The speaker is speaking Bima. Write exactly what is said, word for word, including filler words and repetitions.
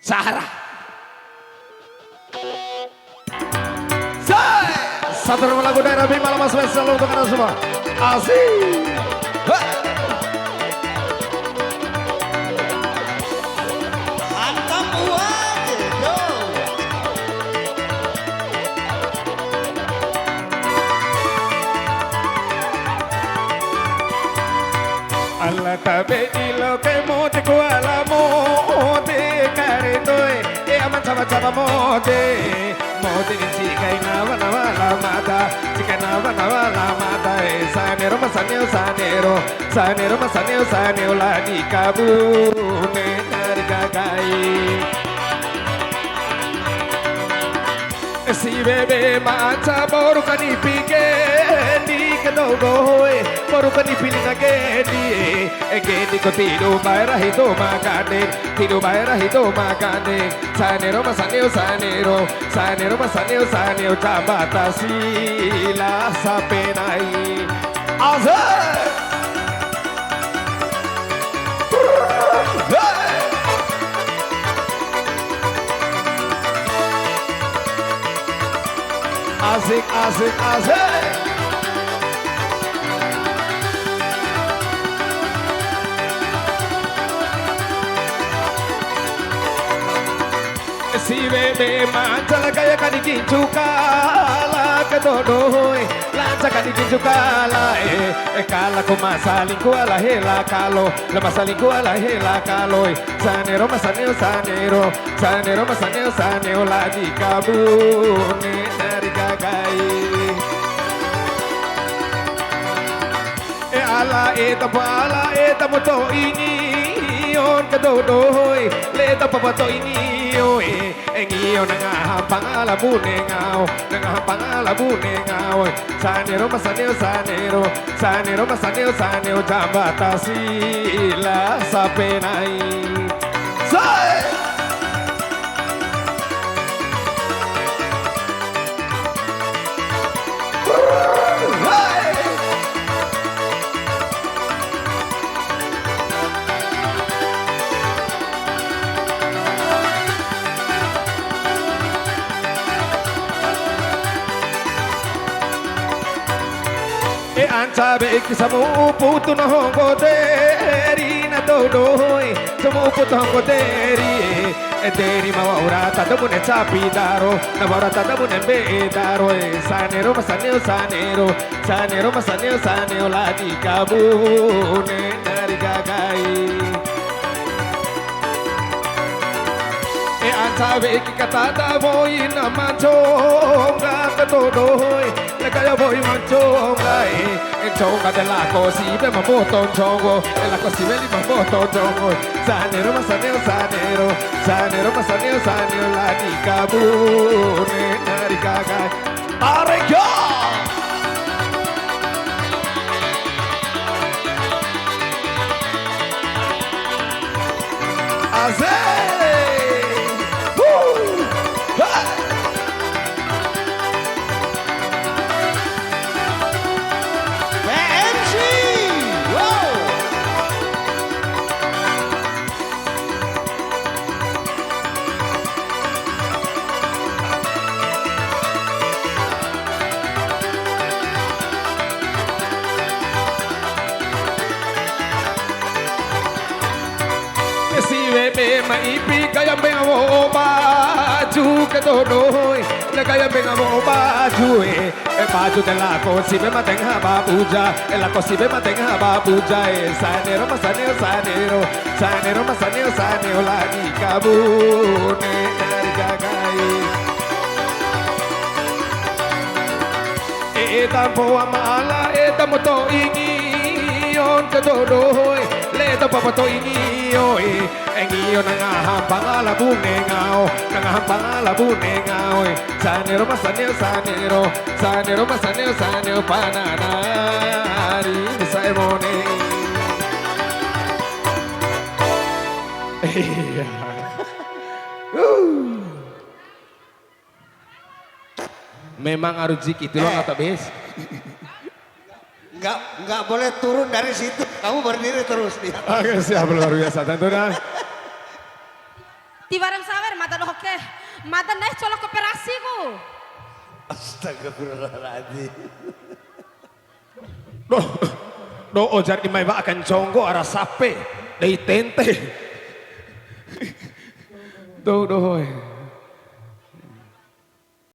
Cara. Sai. Satu rumah lagu daerah Bima Lama spesial untuk anda semua. Asik. Hei. Hantam uang, yo. Ala tabe di loke mode ku ala mode karendoe, e aman caba-caba mode. Mode ni cikai nawa nawa la mada, cikai nawa nawa la mada, e sanero ma saneo sanero, sanero ma saneo saneo la di kabune nari gagai. Siwe be ma anca boru kanipi gendi ke dou dohoe, boru kanipi lina gendi, e gendi ko tidu bae rahi dou ma gandeng, tidu bae rahi dou ma gandeng, sanero ma saneo sanero, sanero ma saneo saneo, jambata sila sapenai. Aze! Asik, asik, asik. Siwe be ma anca la gaya kani gincu kala ke dodoe, lanca kani gincu kala e, e kala ku ma salingku ala hela kalo, la ma salingku ala hela kalo e, sanero ma saneo sanero, sanero ma saneo saneo la di kabune nari gagai. E ala e tapa ala e tamo to ini on ke dodoe, le tapa pa to ini oe, e ngio na ngaha mpanga la bune ngao, na ngaha mpanga la bune ngao, sanero ma saneo sanero, sanero ma saneo saneo, jambata sila sapenai. Sai! E anca be kisa mu upu tu na honggo deri na dou dohoe, sa mu upu tu honggo deri e. E deri ma wa'ura tada bune capi daro, na wa'ura tada bune mbe'e daro e, sanero ma saneo sanero, sanero ma saneo saneo la di kabune nari gagai. E anca be ki katada voi na ma ncongga ka dodoe, la gaya voi ma ncongga e, e ncongga de lako siwe ma mboto nconggo, e lako siwe li ma mboto nconggo e, sanero ma saneo sanero, sanero ma saneo saneo la di kabune nari gagai. Aregga! Aze! Hu! Ha! P M C! Wow! Siwe be ma ipi gaya mbenga wo'o baju ke dodoe, la gaya mbenga wo'o baju e. E baju de lako siwe ma tenga ba buja, e lako siwe ma tenga ba buja e, sanero ma saneo sanero, sanero ma saneo saneo la di kabune nari gagai. E, e tampo ama ala, e tamo to ingi on ke dodoe, le tampo to ingi oe. E ngio na ngaha mpanga la bune ngao, na ngaha mpanga la bune ngao e. Sanero ma saneo sanero, sanero ma saneo saneo, panana ri sae mone. Iya. Memang harus jiki itu loh, eh, kata bis. Nggak, nggak boleh turun dari situ. Kamu berdiri terus, dia. Oke, siap, luar biasa. Tentu, dan Tiwara ma sawe re, mada doho ke. Mada ndai colo koperasi ku. Astagfirullahaladzim. Doh, doh ojar di mai wa'a ka nconggo ara sape, dei tente. Doh, doh, oi.